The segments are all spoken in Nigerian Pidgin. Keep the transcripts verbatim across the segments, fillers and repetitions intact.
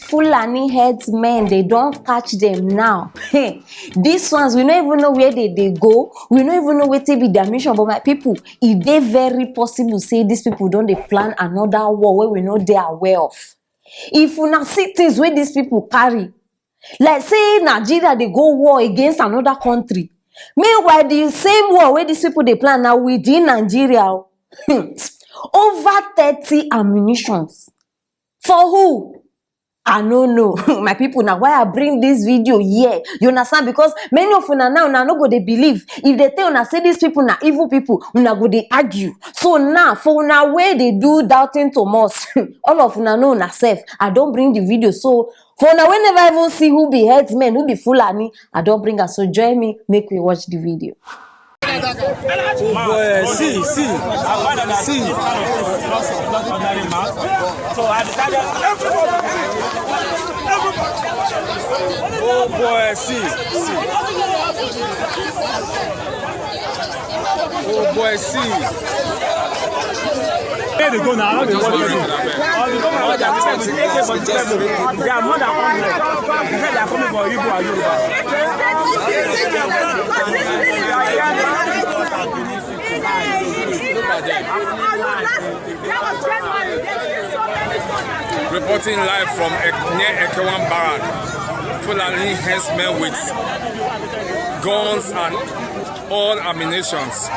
Fulani headsmen, they don't catch them now. These ones, we don't even know where they, they go. We don't even know wetin be their mission. But my people, e dey very possible say these people don dey plan another war wey we no dey aware of. If una see things wey these people carry, like say Nigeria dey go war against another country. Meanwhile, the same war wey these people dey plan na within Nigeria o. Over thirty ammunitions. For who? I no know. My people, na why I bring this video here. You understand? Because many of una now, una no go dey believe. If they tell una say these people na evil people, una go dey argue. So now, for una wey dey do doubting Thomas, all of una know una sef. I don bring the video. So for una wey never even see who be headsmen, who be Fulani, I don bring am. So join me, make we watch the video. Oh boy, see, see, see. Oh boy, see, see. Oh boy, see. Where they go now? How they want to go? All the government, they are coming with A K forty-seven. They are more than hundred. They say they are coming for Igbo and Yoruba. Reporting live from Ek- near Ekewan Barrack, Fulani herdsmen with guns and all ammunitions.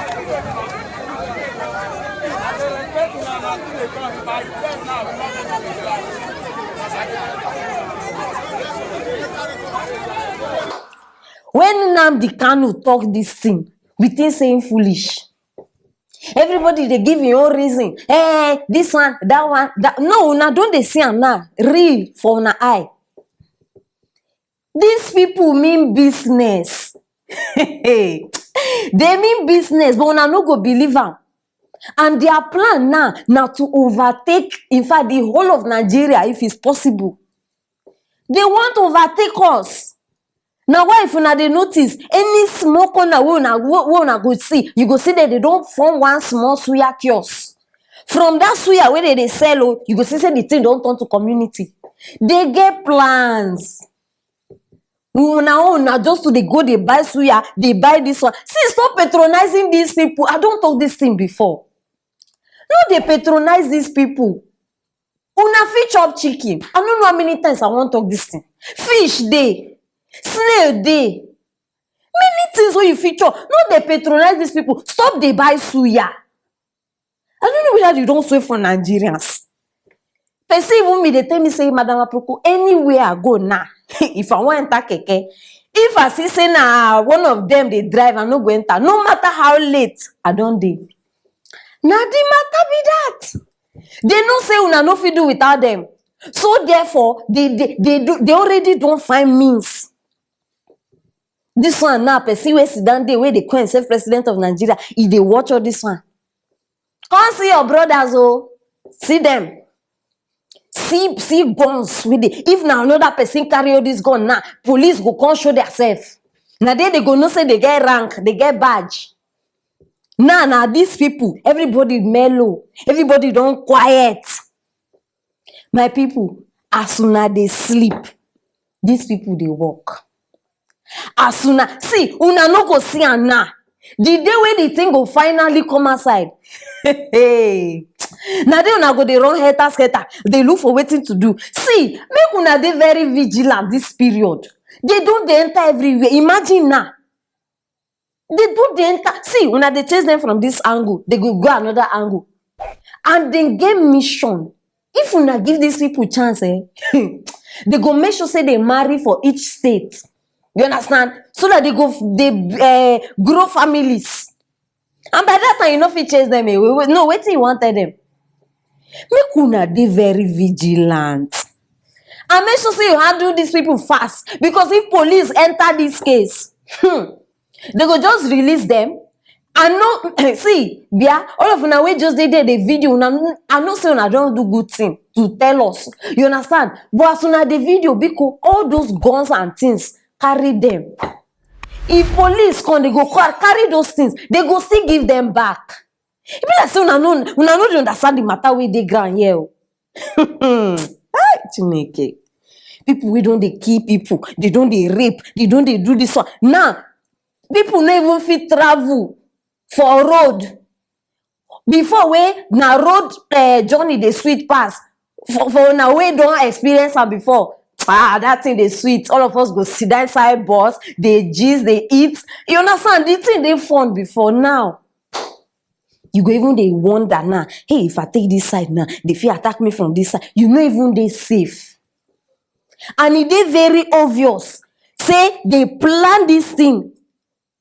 When Nnamdi Kanu talk this thing, we think say him foolish. Everybody dey give him own reason. Eh, this one, that one, that. No, una don dey see am now. Real for una eye. These people mean business. They mean business, but una no go believe am. And their plan now na to overtake, in fact, the whole of Nigeria, if it's possible. They want to overtake us. Na why, if una dey notice, any small corner wey una wey wey una go see, you go see that they don form one small suya kiosk. From that suya wey they dey sell o, you go see say the thing don turn to community. They get plans. Una own na just to dey go dey buy suya, dey buy this one. See, stop patronizing these people. I don talk this thing before. No dey patronize these people. Una fit chop chicken. I no know how many times I wan talk this thing. Fish dey, snail dey, many things wey you fit chop. No dey patronize these people. Stop dey buy suya. I no know whether you don swear for Nigerians. Person even me dey tell me say, Madam Aproko, anywhere I go now, if I wan enter keke, if I see say na one of them dey drive, I no go enter. No matter how late I don dey. Na the matter be that. They know say una no fit do without them. So therefore, they they they do they already don find means. This one now, person wey sit down dey, wey dey call himself president of Nigeria, e dey watch all this one. Come see your brothers o, see them. See see guns wey dey. If na another person carry all this gun now, police go come show theirself. Na there they go know say they get rank, they get badge. Now na these people, everybody mellow, everybody don quiet. My people, as una dey sleep, these people dey work. As una see, una no go see am now. The day wey the thing go finally come outside, hey, na there una go dey run helter skelter, dey look for wetin to do. See, make una dey very vigilant this period. They don dey enter everywhere. Imagine now. They don dey enter. See, una dey chase them from this angle, they go go another angle. And they get mission. If una give these people chance, eh, they go make sure say they marry for each state. You understand? So that they go f- they uh, grow families. And by that time, you no fit chase them away. Wait- No, wetin you wan tell them? Make una dey very vigilant. And make sure say you handle these people fast, because if police enter this case, hmm, they go just release them. I know, see, Bia, all of una wey just dey there, the video, una, I know say una don do good thing to tell us. You understand? But as una the video, biko, all those guns and things, carry them. If police come, they go car- carry those things. They go still give them back. E be like say una no una no dey understand the matter wey dey ground here o. Hey, Chineke. People wey don dey kill people, they don dey rape, they don dey do this one. Now, people no even fit travel for road. Before, wey na road, eh, journey dey sweet pass. For, for una wey don experience am before, ah, that thing dey sweet. All of us go sit down inside bus, dey gist, dey eat. You understand? The thing dey fun before. Now, you go even dey wonder now, "Hey, if I take this side now, they fit attack me from this side." You no even dey safe. And e dey very obvious say they plan this thing.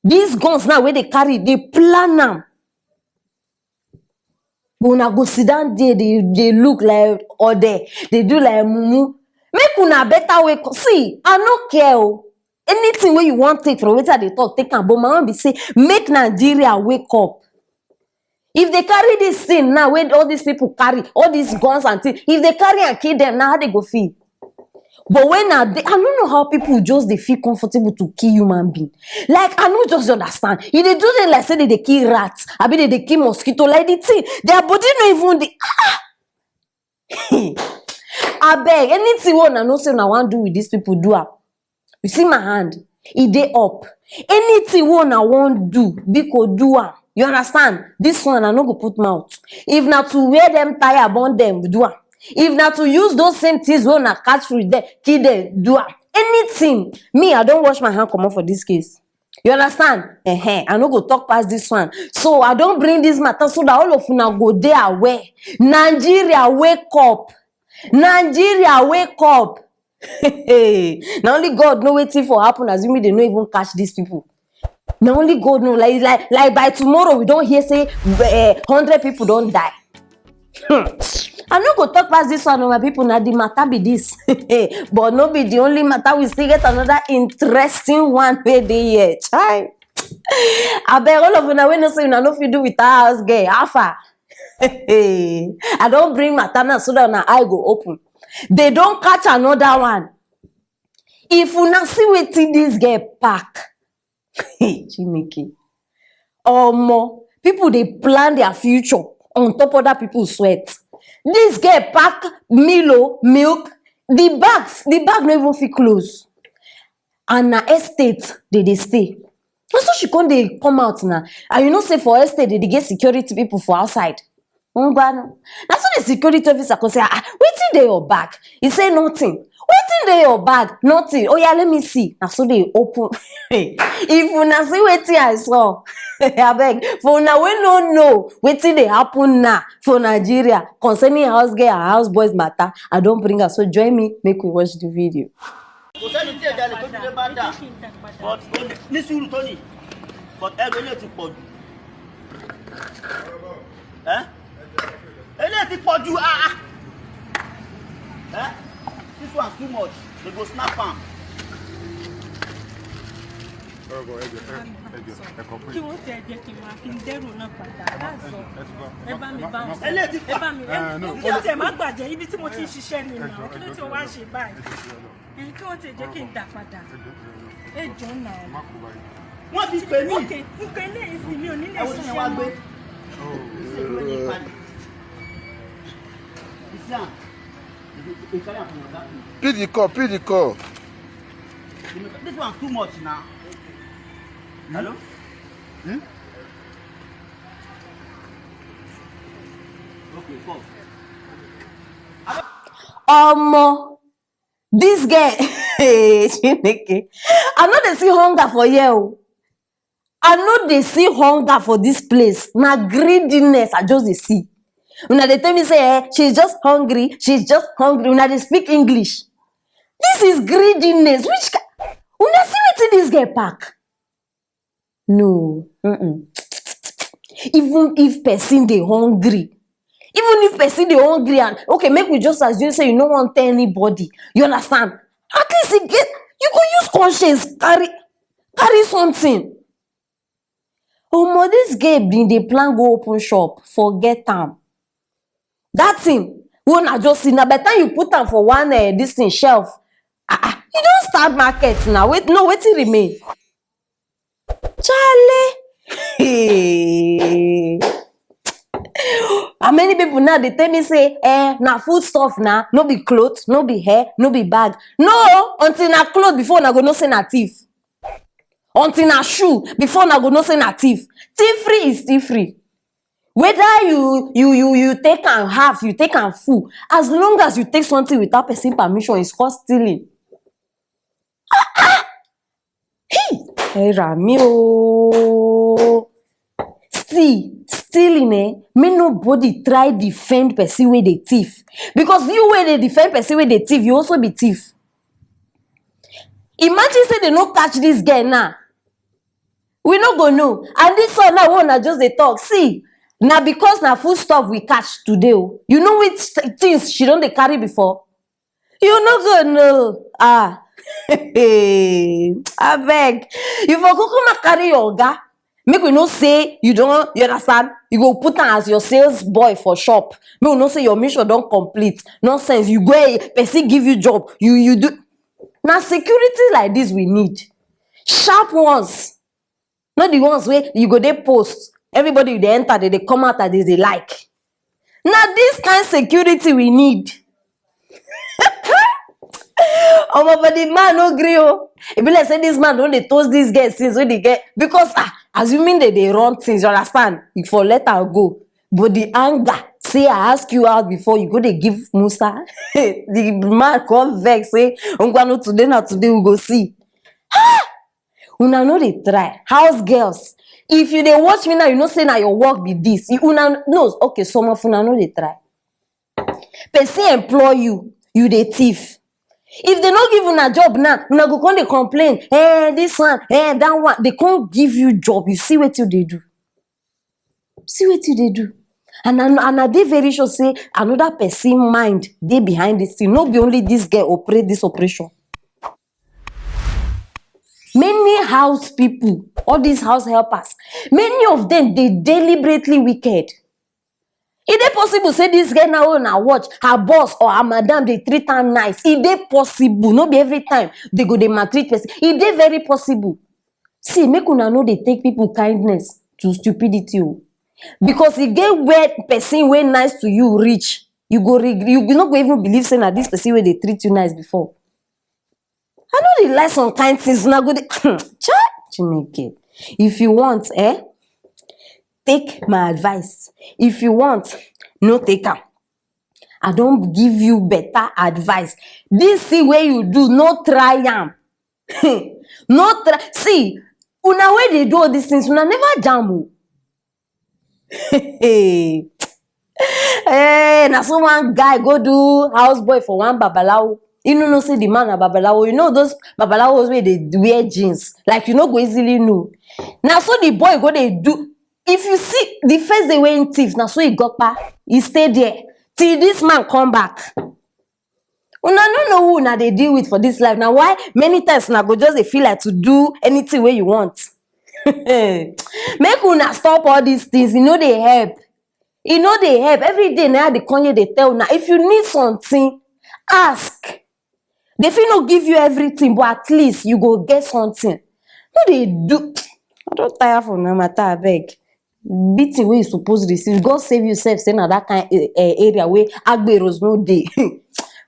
These guns now wey they carry, they plan am. But una go sit down there, they, they look like ode, they do like mumu. Make una better wake up. See, I no care o. Anything wey you wan take from wetin I dey talk, take am. But my own be say, make Nigeria wake up. If they carry this thing now, wey all these people carry, all these guns and things, if they carry and kill them, now how they go feel? But when I, dey, I don't know how people just dey feel comfortable to kill human being. Like, I no just understand. If they do them like say they dey kill rats, abi they dey kill mosquito, like the thing, their body no even dey. Ah! Abeg, anything wey una know say una wan do with these people, do am. You see my hand, e dey up. Anything wey una wan do, biko, do am. You understand? This one, I no go put mouth. If na to wear them tire, burn them, do am. If na to use those same things wey una catch with them, kill them, do am. Anything. Me, I don wash my hand comot for this case. You understand? Ehen, I no go talk past this one. So I don bring this matter so that all of una go dey aware. Nigeria, wake up. Nigeria, wake up. Na only God know wetin for happen, assuming they no even catch these people. Na only God know. Like, like, like, by tomorrow, we don hear say, eh, hundred people don die. Hmm. I no go talk past this one, oh, my people. Na the matter be this. But no be the only matter. We still get another interesting one wey dey here. Chai. Abeg, all of una wey know say una no fit do without house girl, how far? I don bring matter now so that una eye go open. They don catch another one. If una see wetin this girl pack, Chineke. Omo, people dey plan their future on top other people's sweat. This girl pack Milo, milk, the bag, the bag no even fit close. And na estate they dey stay. Na so she come dey come out now. And you know say for estate, they dey get security people for outside. Ngwanu. Na so the security officer come say, "Ah, ah, wetin dey your bag?" He say, "Nothing." "Wetin dey your bag?" "Nothing." "Oh yeah, let me see." Na so they open. If una see wetin I saw, abeg, for una wey no know wetin dey happen now for Nigeria concerning house girl and house boys matter, I don bring am. So join me, make we watch the video. Kò sẹ́ni tí ẹ̀jẹ̀ lè tóbi lé bá dà. But ní sùúrù, Tony. But ẹrù eléyìí ti pọ̀ jù. Ẹ́? Eléyìí ti pọ̀ jù. Ah, ah. Ẹ́? This one too much. They go snap am. Ọ̀rọ̀ bọ̀, ẹ jọ̀ọ́, ẹ jọ̀ọ́, ẹ kọ pé. Kí wọ́n ti ẹ jẹ́ kí n máa fi ń dẹ́rù náà padà. That's all. Ẹ bá mi bounce. Eléyìí ti pọ̀. Ẹ bá mi, ẹ, ẹ, no, ẹ jẹ́ ẹ má gbàjẹ́ ibi tí mo ti ń ṣiṣẹ́ nìyẹn. Ẹ jọ̀ọ́, kí ló ti wá ṣe báyìí? Ẹ jọ̀ọ́, ẹ jọ̀ọ́. Ẹ, kí wọ́n ti jẹ́ kí n dà padà. Ẹ jọ̀ọ́ náà. Wọ́n ti pè mí. Ok, n pè lé èsì mi ò ní lè ṣiṣẹ́ mọ́. Pick the call, pick the call. This one too much now. Hello? Hmm? Okay, call. Omo, this girl, Chineke, I no dey see hunger for here o. I no dey see hunger for this place. Na greediness I just dey see. Una dey tell me say, eh, she's just hungry, she's just hungry. Una dey speak English. This is greediness. Which ki-, una see wetin this girl pack? No. Mm-mm. Even if person dey hungry, even if person dey hungry and, okay, make we just assume say you no wan tell anybody. You understand? At least you get, you go use conscience carry, carry something. Omo, this girl bin dey plan go open shop, forget am. That thing wey una just see, na by the time you put am for one, eh, this thing shelf, ah, ah, you don start market now. Wait, no, wetin remain? Chale! Hey. And many people now dey tell me say, eh, na food stuff na, no be cloth, no be hair, no be bag. No, until na cloth before una go know say na thief. Until na shoe before una go know say na thief. Thievery is thievery. Whether you you you you take am half, you take am full, as long as you take something without person permission, it's called stealing. Hey, ẹ rà mí o. Still, stealing, eh? Make nobody try defend person wey dey thief, because you wey dey defend person wey dey thief, you also be thief. Imagine say they no catch this girl now. We no go know. And this one now, wey una just dey talk. See, na because na food stuff we catch today o. You know which th- things she don dey carry before? You no go know. Ah. Abeg, you for kukuma carry your oga. Make we know say you don, you understand? You go put am as your sales boy for shop. Make we know say your mission don complete. Nonsense. You go, eh, person give you job. You, you do. Na security like this we need. Sharp ones. Not the ones wey you go dey post. Everybody dey enter, they dey come out as they dey like. Na this kind security we need. Omo, but the man no gree o. E be like say this man don dey toast this girl since wey dey get, because, ah, assuming they dey run things, you understand? If for let her go, but the anger, say I ask you out before, you go dey give Musa. The man come vex say, "Ngwanu, today na today we go see." Una no dey try. House girls, if you dey watch me now, you know say na your work be this. You, una no, okay, some of una no dey try. Person employ you, you dey thief. If they no give una job now, una go come dey complain. Eh, this one, eh, that one. They come give you job. You see wetin you dey do. See wetin you dey do. And I, and I dey very sure say another person mind dey behind this thing. No be only this girl operate this operation. Many house people, all these house helpers, many of them dey deliberately wicked. E dey possible say this girl now, una watch, her boss or her madam dey treat am nice. E dey possible. No be every time they go dey maltreat person. E dey very possible. See, make una no dey take people kindness to stupidity o. Because e get where person wey nice to you reach, you go reg- you no go even believe say na this person wey dey treat you nice before. I no dey like some kind things. Una go dey chai, Chineke. If you want, eh, take my advice. If you want, no take am. I don give you better advice. This thing wey you do, no try am. No try. See, una wey dey do all these things, una never jam o. Eh, na so one guy go do house boy for one babalawo. You no know say the man na babalawo. You know those babalawos wey dey wear jeans. Like, you no go easily know. Na so the boy go dey do. If you see the first day wey him thief, na so he go pa. He stay there till this man come back. Una no know who una dey deal with for this life. Na why many times una go just dey feel like to do anything wey you want. Make una stop all these things. E no dey help. E no dey help. Every day na I dey come here dey tell una. If you need something, ask. They fit no give you everything, but at least you go get something. No dey do. I don tire for una matter, abeg. Beating wey you suppose receive, God save you sef, say na that kind, eh, eh, area wey agberos no dey.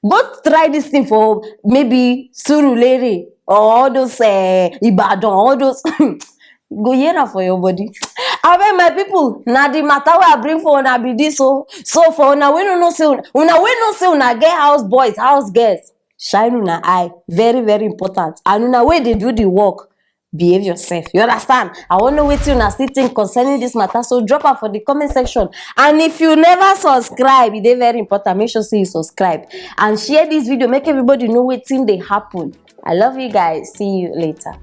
Go try this thing for maybe Surulere or all those, eh, Ibadan, all those. Go hear am for your body. Abeg, my people, na the matter wey I bring for una be this o. So for una wey no know say una, una wey know say una get house boys, house girls, shine una eye. Very, very important. And una wey dey do the work, behave yourself. You understand? I wan know wetin una still think concerning this matter. So drop am for the comment section. And if you never subscribe, e dey very important. Make sure say you subscribe and share this video. Make everybody know wetin dey happen. I love you guys. See you later.